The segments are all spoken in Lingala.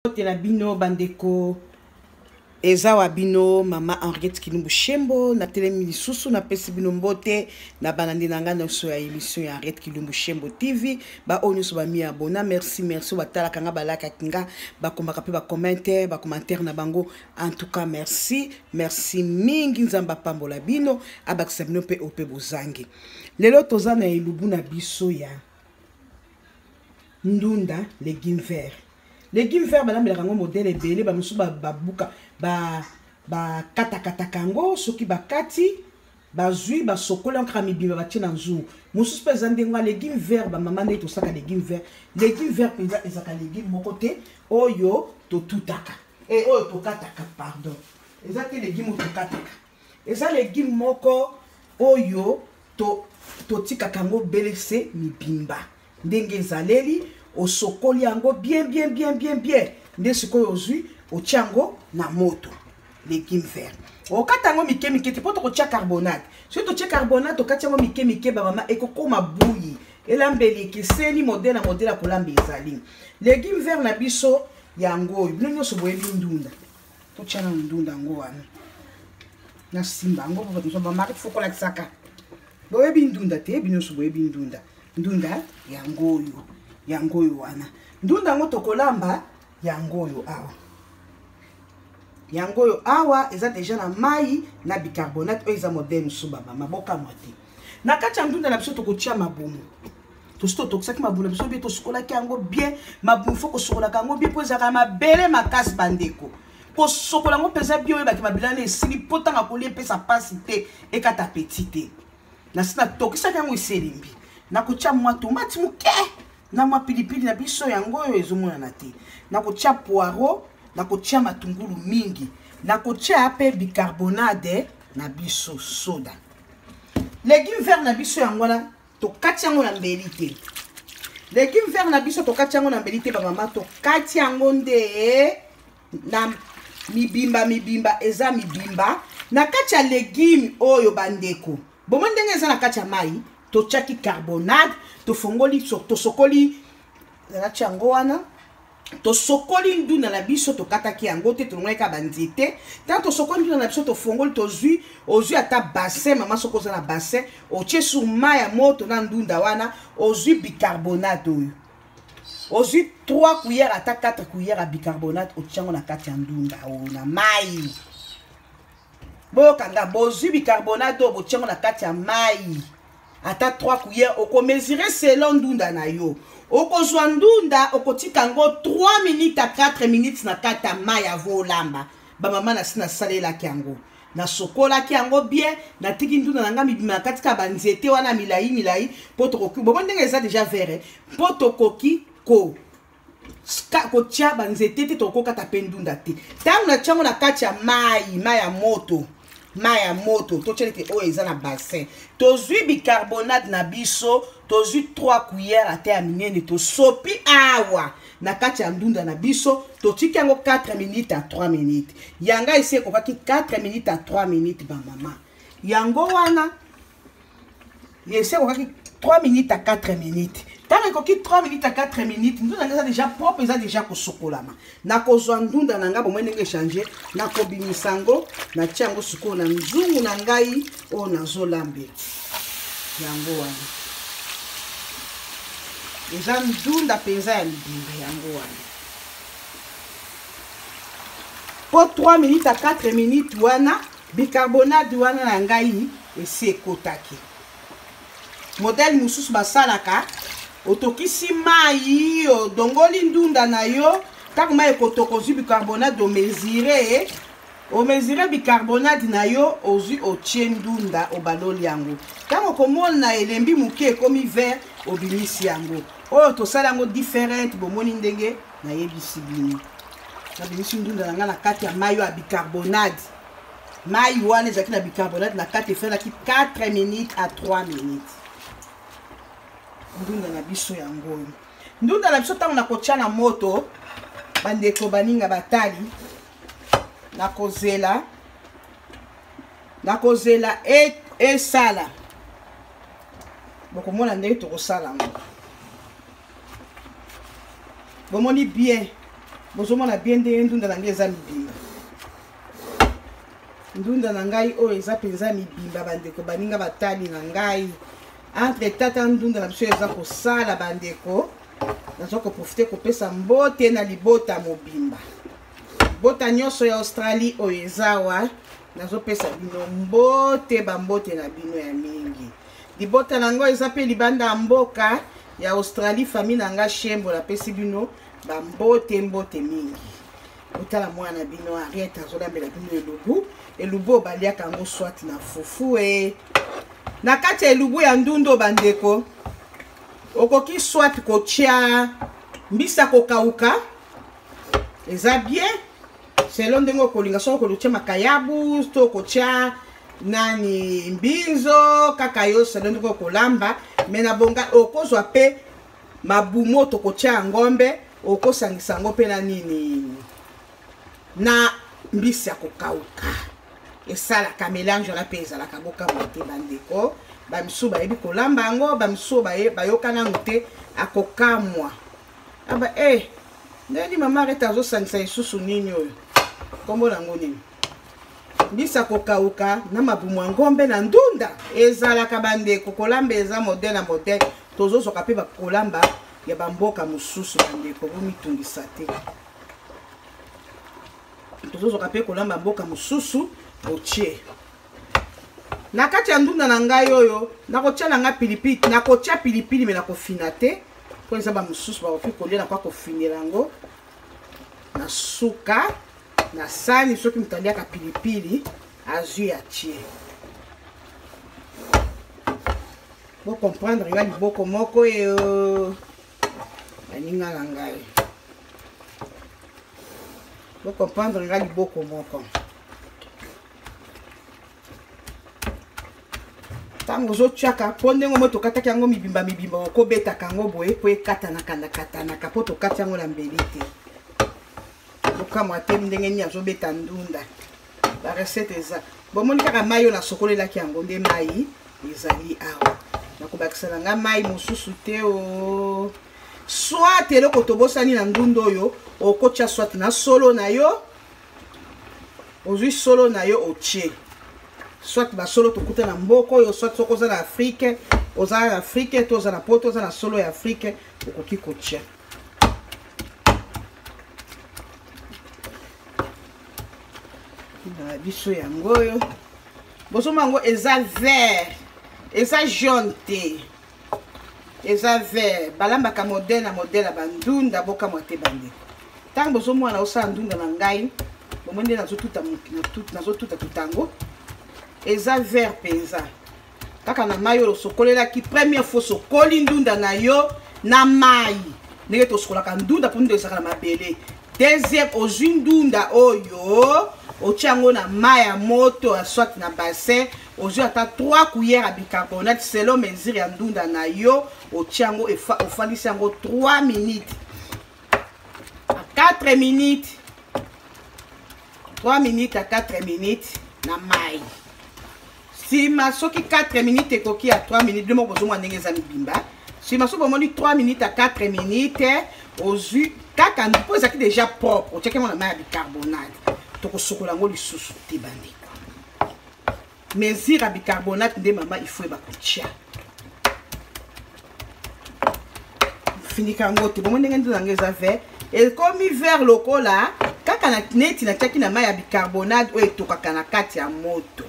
Mbote na bino bandeko, eza wa bino mama Henriette Kilumbu Shembo. Natelemi lisusu, napesi bino mbote na balandi na ngai nyonso ya émission ya Henriette Kilumbu Shembo TV. Baoyo nyonso bami abona, merci merci. Batalaka nga, balakaki nga, bakomaka mpe bacommentaire, bacommentaire na bango. En tout cas merci, merci mingi. Nzambe apambola bino, abakisa bino mpe oyo mpe bozangi. Lelo toza na elubu na biso ya ndunda legume vert. Legume vert balambelaka yango modèle ebele, bamosusu babuka, bakatakataka yango, soki bakati bazwi basokoli yango kaka mibimba batie na nzungu. Mosusu mpe eza ndenge wana legume vert. Bamama, ndenge tosaka legume vert, legume vert mpenza ezalaka legume moko te oyo totutaka, e oyo tokataka, pardon, eza te legume oyo tokataka, eza legume moko oyo totikaka yango belese mibimba ndenge ezaleli. Osokoli yango bien bien bien bien bien, nde sikoyo ozwi otia yango na moto. Legume vert okata yango mike mike te, mpo tokotia carbonate. Soki totie carbonate, tokati yango mike mike, bamama, ekokoma buyi. Elambeli ekeseni, modele na modele ya kolamba ezali. Legume vert na biso yango oyo, bino nyonso boyebi ndunda. Totia nano ndunda yango wana, nasimba yango po bato mosusu bamari fo kolakisaka boyebi ndunda te. Bino nyonso boyebi ndunda. Ndunda yango oyo, yango oyo wana ndunda yango tokolamba yango oyo awa, yango oyo awa eza deja na mai na bicarbonate. Oyo eza modele mosusu, bamama, bokamwa te. Na kati ya ndunda na biso tokotia mabumu. Tosi totokisaki mabumu na biso bien, tosukolaki yango bien. Mabumu fo kosukolaka yango bien, mpo ezalaka mabele makasi. Bandeko, kosokola yango mpenza bien, oyebaki mabele wana esili, mpo ntango akolia epesa mpasi te, ekata peti te. Nasi natokisaki yango, eselembi. Nakotia mwa tomati moke na mwa pilipili na biso, yango oyo ezomonana te. Nakotia poireau, nakotia matungulu mingi, nakotia mpe bicarbonate na biso, soda. Legume vert na biso yango wana, tokati yango na mbeli te. Legume vert na biso tokati yango na mbeli te, bamama, tokati yango nde na mibimba mibimba. Eza mibimba na kati ya legume oyo, bandeko. Bomoi ndenge eza na kati ya mai, totiaki carbonate, tofongoli, tosokoli, natia yango wana. Tosokoli ndunda na biso, tokataki yango te, tolongolaki kaka banzete. Ntango tosokoli ndunda na biso, tofongoli, tozwi, ozwi ata bassin, mama, soki oza na bassin, otie sur mai ya moto na ndunda wana, ozwi bicarbonate oyo, ozwi 3 cuillère ata 4 cuillère ya bicarbonate, otia yango na kati ya ndunda oyo na mai. Boyokanga, bozwi bicarbonate oyo, botia yango na kati ya mai, ata 3 cuillère, okomesure selon ndunda na yo. Okozwa ndunda, okotika yango 3 minutes a 4 minutes na kati ya mai avo olamba. Bamama, nasi nasalelaki yango, nasokolaki yango bien, natiki ndunda na ngai mibima na kati kaka banzete wana milai milai, mpo tokoki, bomo ndenge eza deja vert, mpo tokoki ko kotia banzete te, tokokata mpe ndunda te. Ntango natia yango na kati ya mai, mai ya moto, mai ya moto totia neti oyo eza na bassin, tozwi bicarbonate na biso, tozwi 3 cuillère ata ya minene, tosopi awa na kati ya ndunda na biso, totiki yango 4 minutes à 3 minutes. Yanga esi ekokaki 4 minutes à 3 minutes, bamama, yango wana esi ekokaki 3 minutes à 4 minutes. Ntango ekoki 3 minutes à 4 minutes, ndunda nga eza déjà propre, eza déjà kosokolama. Nakozwa ndunda na ngai, bomoi ndenge echange, nakobimisa yango, natia yango sikoyo na nzungu na ngai oyo nazolambela. Yango wana eza ndunda mpenza ya mibimba, yango wana mpo 3 minutes à 4 minutes wana bicarbonate wana na ngai esi ekotaki. Modele mosusu basalaka, otokisi mai, odongoli ndunda na yo, ntango mai ekotoka, ozwi bicarbonate, omesure, omesure bicarbonate na yo, ozwi, otie ndunda, obaloli yango. Ntango okomona elembi moke, ekomi vert, obimisi yango. Oyo tosala yango différente, bomoni ndenge nayebisi bino. Nabimisi ndunda na ngai na kati ya mai oyo ya bicarbonate. Mai wana ezalaki na bicarbonate na kati, esalaki 4 minutes à 3 minutes. Ndunda na biso yango oyo, ndunda na biso ntango nakotya na moto, bandeko, baninga, batali, nakozela, nakozela esala. Bokomona ndenge tokosala yango. Bomoni bien. Bozomona bien ndenge ndunda na ngai eza mibimba. Ndunda na ngai oyo eza mpenza mibimba, bandeko baninga batali na ngai. Entre tata ndunda na biso eza kosala, bandeko, naza koprofite kopesa mbote na libota mobimba, libota nyonso ya Australie oyo eza awa. Nazopesa bino mbote, bambote na bino ya mingi. Libota na yango eza mpe libanda ya mboka ya Australie, famille na nga Shembo, napesi bino bambote, mbote mingi. Botala mwana bino Ariete azolambela bino elubu. Elubu oyo baliaka yango soit na fufu e na kati ya elubu ya ndundu, bandeko, okoki soit kotia mbisa kokauka, eza bien selon ndenge okolinga. Soki okotia makayabu to okotia nani mbinzo, kaka yo selon ndenge okolamba. Me na bonga okozwa mpe mabumu tokotia ya ngombe, okosangisa yango mpe na nini, na mbisi ya kokauka, esalaka mélange wana mpe ezalaka. Bokamwa te, bandeko, bamisusu bayebi kolamba yango, bamisusu bayoka nanu te, akokamwa aba e eh, ndeni mama Reta azosangisa lisusu nini oyo, nkombo nango nini, mbisi ya kokauka na mabumu ya ngombe na ndunda. Ezalaka, bandeko, kolamba eza modèle na modèle. Tozozwaka mpe bakolamba ya bamboka mosusu, bandeko, bomitungisa te. Tozozwaka mpe kolamba mboka mosusu. Otie na kati ya ndunda na ngai oyo, nakotia na ngai pilipili, nakotia pilipili me nakofina te, mpo eza bamosusu bakoki kolia. Nakoka kofinela yango na suka na sani. Soki moto aliaka pilipili, azwi, atie. Bocomprendre nga, liboko moko eyo, baninga na ngai, bocomprendre nga, liboko moko. Ntango ozotiaka, mpo ndenge mo tokataki yango mibimba mibimba, okobetaka yango boye mpo ekatanaka na katanaka, mpo tokati yango na mbeli te. Okamwa te ndenge nini azobeta ndunda. Barecette eza, bomoni kaka mai oyo nasokolelaki yango nde mai ezali awa. Nakobakisa na ngai mai mosusu te. O soit eloko tobosani na ndunda oyo, okotia soit na solo na yo, ozwi solo na yo otie, soit basolo tokuta na mboka oyo, soit soki oza na Afrique, oza na Afrique to oza na Poto, oza na solo ya Afrique, okoki kotia. Na biso yango oyo bozomona yango eza vert, eza jaune te, eza vert. Balambaka modèle na modèle ya bandunda. Bokamwa te, bandeko, ntango bozomona osala ndunda na ngai, bomoi nde nazotuta tuta yango, eza vert mpenza. Kaka na mai oyo osokolelaki première fois, osokoli ndunda na yo na mai ndenge tosokolaka ndunda, mpo ndunda ezalaka na mabele. Deuxième, ozwi ndunda oyo, otia yango na mai ya moto ya soit na bassin, ozwi ata 3 cuillère ya bicarbonate selon mesure ya ndunda na yo, otia yango, ofandisi yango 3 minutes à 4 minutes, 3 minutes à 4 minutes na mai. Nsima soki 4 minutes ekoki ya 3 minutes, bino moko bozomona ndenge eza mibimba. Nsima soki bomoni 3 minutes à 4 minutes, ozwi kaka, mpo ezalaki déjà propre, otiaki yango na mai ya bicarbonate, tokosokola yango lisusu te. Bandeko, mesure ya bicarbonate nde mama ifo yeba kotia. Finika yango te. Bomoi ndenge ndunda yango eza vert, ekomi vert lokola kaka na neti natiaki na mai ya bicarbonate oyo etokaka na kati ya moto.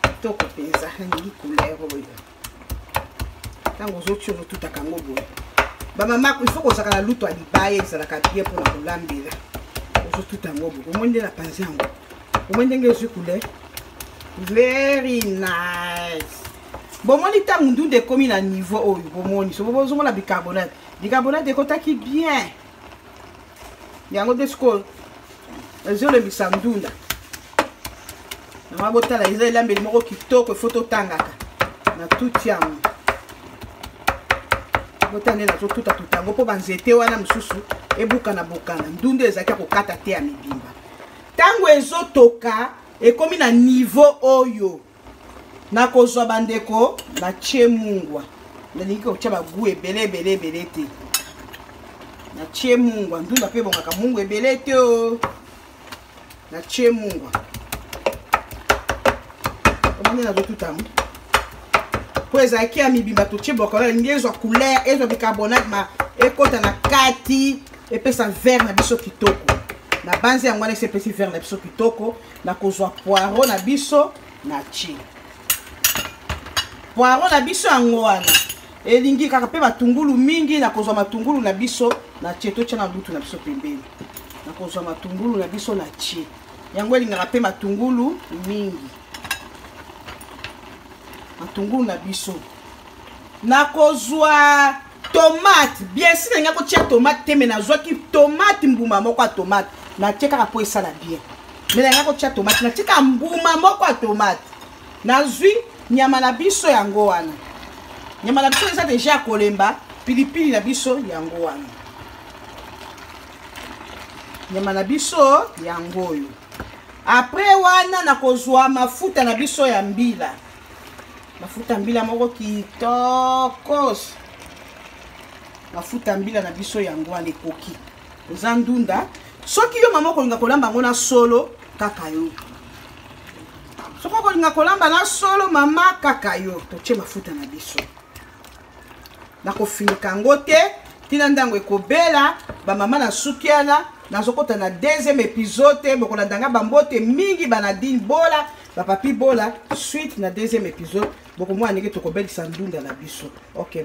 Kitoko mpenza, nalingi couleur oyo. Ntango ozotia, ozotutaka yango boye. Bamama, il faut kozalaka na luto ya libaya, ezalaka bien mpona kolambela. Ozotuta yango boye, omoi nde na panzi yango, omoi ndenge ezwi couleur, very nice. Bomoni ntango ndunda ekomi na niveau oyo, bomoni so bozomona bicarbonate, bicarbonate ekotaki bien. Yango nde sikoyo ezolembisa ndunda. Mama, botala, eza elambeli moko kitoko, efo totangaka na tuti yango. Botala nde nazotutatuta yango mpo banzete wana mosusu ebukana bukana. Ndunda ezalaki ya kokata te, ya mibimba. Ntango ezotoka, ekomi na niveau oyo, nakozwa, bandeko, natie mungwa. Nalingi kotia bagu ebele ebele ebele te. Natie mungwa. Ndunda mpe ebongaka mungwa ebele te o. Natie mungwa. Omoni nazotuta yango mpo ezalaki ya mibimba, totie bokolo elingi ezwa couleur, ezwa bicarbonate, ma ekota na kati, epesa vert na biso kitoko. Na banzi yango wana esi epesi vert na biso kitoko. Nakozwa poireau na biso, natie poireau na biso yango wana. Elingi kaka mpe matungulu mingi. Nakozwa matungulu na biso, natie. Totia na lutu na biso pembeni. Nakozwa matungulu na biso, natie yango. Elingaka mpe matungulu mingi, matungulu na biso. Nakozwa tomate. Bien sûr, nalinga kotia tomate te, mais nazwaki tomate, mbuma moko ya tomate, natie kaka mpo esala bien. Mais nalinga kotia tomate, natie kaka mbuma moko ya tomate. Nazwi nyama na biso yango wana. Nyama na biso eza deja ya kolemba. Pilipili na biso yango wana. Nyama na biso yango oyo. Après wana, nakozwa mafuta na biso ya mbila, mafuta mbila moko kitokos. Mafuta mbila na biso yango wana, ekoki. Eza ndunda. Soki yo mama okolinga kolamba yango na solo, kaka yo. Soki okolinga kolamba na solo, mama, kaka yo. Totie mafuta na biso. Nakofinika yango te ntina ndango ekobela. Bamama, na suki wana, nazokota na deuxième épisode. Bokolanda nga. Bambote mingi, banadine Bola, bapapi Bola. Suite na deuxième épisode, bokomona ndenge tokobelisa ndunda na biso. Ok.